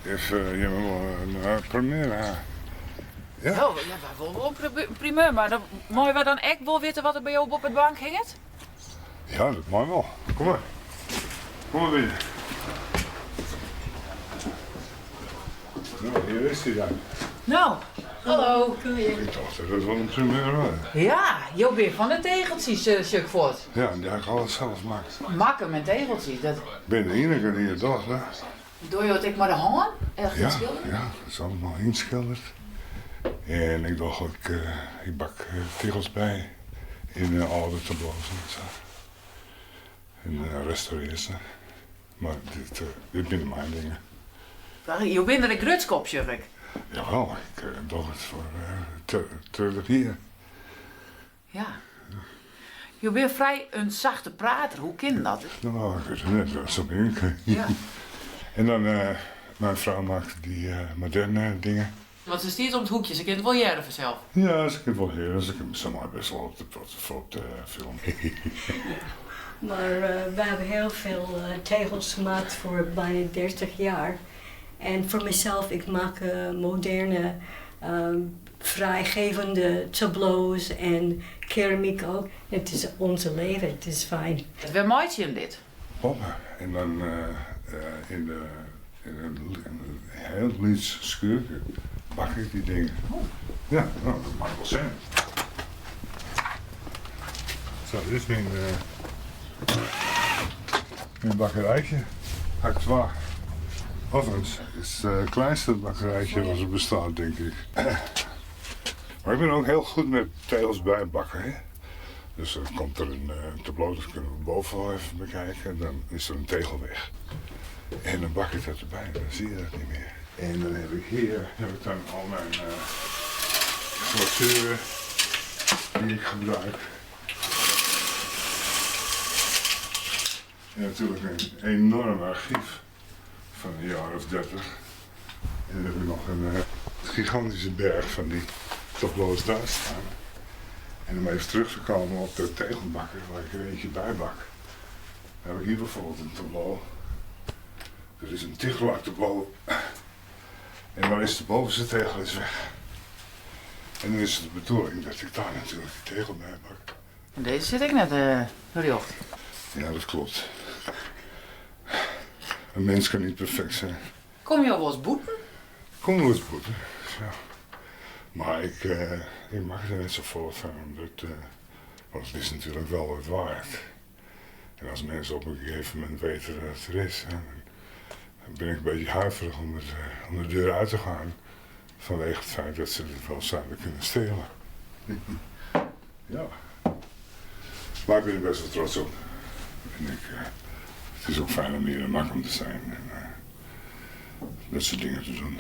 If jimme wolle in primeur ha. Ja, ja wy wolle wol in primeur, mar dan meie wy dan ek wol witte wat der by jo boppe de bank hinget? Ja, dat mei wol. Kom mar. Kom mar binnen. No, hjir is hy dan. No, hallo. Ik tocht dat it wol in primeur was. Ja, jo binne fan de tegeltsjes, sjoch ik fuort. Ja, dy ha ik alles sels makke. Makke met tegeltsjes, dat... Ik bin de iennige dy't it docht, hè. Dogge jo it ek mei de hân? Echt Ja, skilderjen? ja, dat is allegear ynskilderd. En ik doch ek, ik bak tegels by yn âlde tableaus en sa. En restaurearje se. Mar dit, dit binne myn dingen. Jo binne der ek grutsk op, sjoch ik. Jawel, ik doch it foar 30 jier. Ja. Jo binne frij in sachte prater, hoe kin dat? No, ik wit it net, sa bin ik. Ja. En dan, myn frou makket dy moderne dingen. Want se stiet om it hoekje, se kin it wol hearre fansels. Ja, se kin it wol hearre, se kin se mei best wol op de film. Maar we hebben heel veel tegels gemaakt voor bijna 30 jaar. En voor mezelf, ik maak moderne, vrijgevende tableaus en keramiek ook. Het is onze leven, het is fijn. Wêr meitsje jim dit? Boppe en dan yn de yn in hiel lyts skuorke bak ik dy dingen. Ja, no, dat moat wol sjen. Sa, dit is myn myn bakkerijtje. Ha ik twa ovens. Dit is it kleinste bakkerijtje wat der bestaat, denk ik. Maar ik ben ook heel goed met tegels bijbakken. Hè? Dus dan komt er een tableau, dat kunnen we boven wel even bekijken. Dan is er een tegel weg. En dan bak ik dat erbij, dan zie je dat niet meer. En dan heb ik hier heb ik dan al mijn glazuren die ik gebruik. En natuurlijk een enorm archief van een jaar of 30. En dan heb ik nog een gigantische berg van die tableaus daar staan. En om even terug te komen op de tegelbakker, waar ik er eentje bij bak. Dan heb ik hier bijvoorbeeld een tableau. Dat is een Tichelaar tableau. En dan is de bovenste tegel is weg. En dan is het de bedoeling dat ik daar natuurlijk die tegel bij bak. En deze zit ik net rjocht. Ja, dat klopt. Een mens kan niet perfect zijn. Kom je al wel eens bûten? Kom wel eens bûten, ja. Maar ik mag er net zo folle fan, omdat, want het is natuurlijk wel wat waard. En als mensen op een gegeven moment weten dat het er is, hè, dan ben ik een beetje huiverig om de deur uit te gaan. Vanwege het feit dat ze het wel zouden kunnen stelen. Ja. Maar ik ben er best wel trots op. En het is ook fijn om hier in Makkum te zijn en dat soort dingen te doen.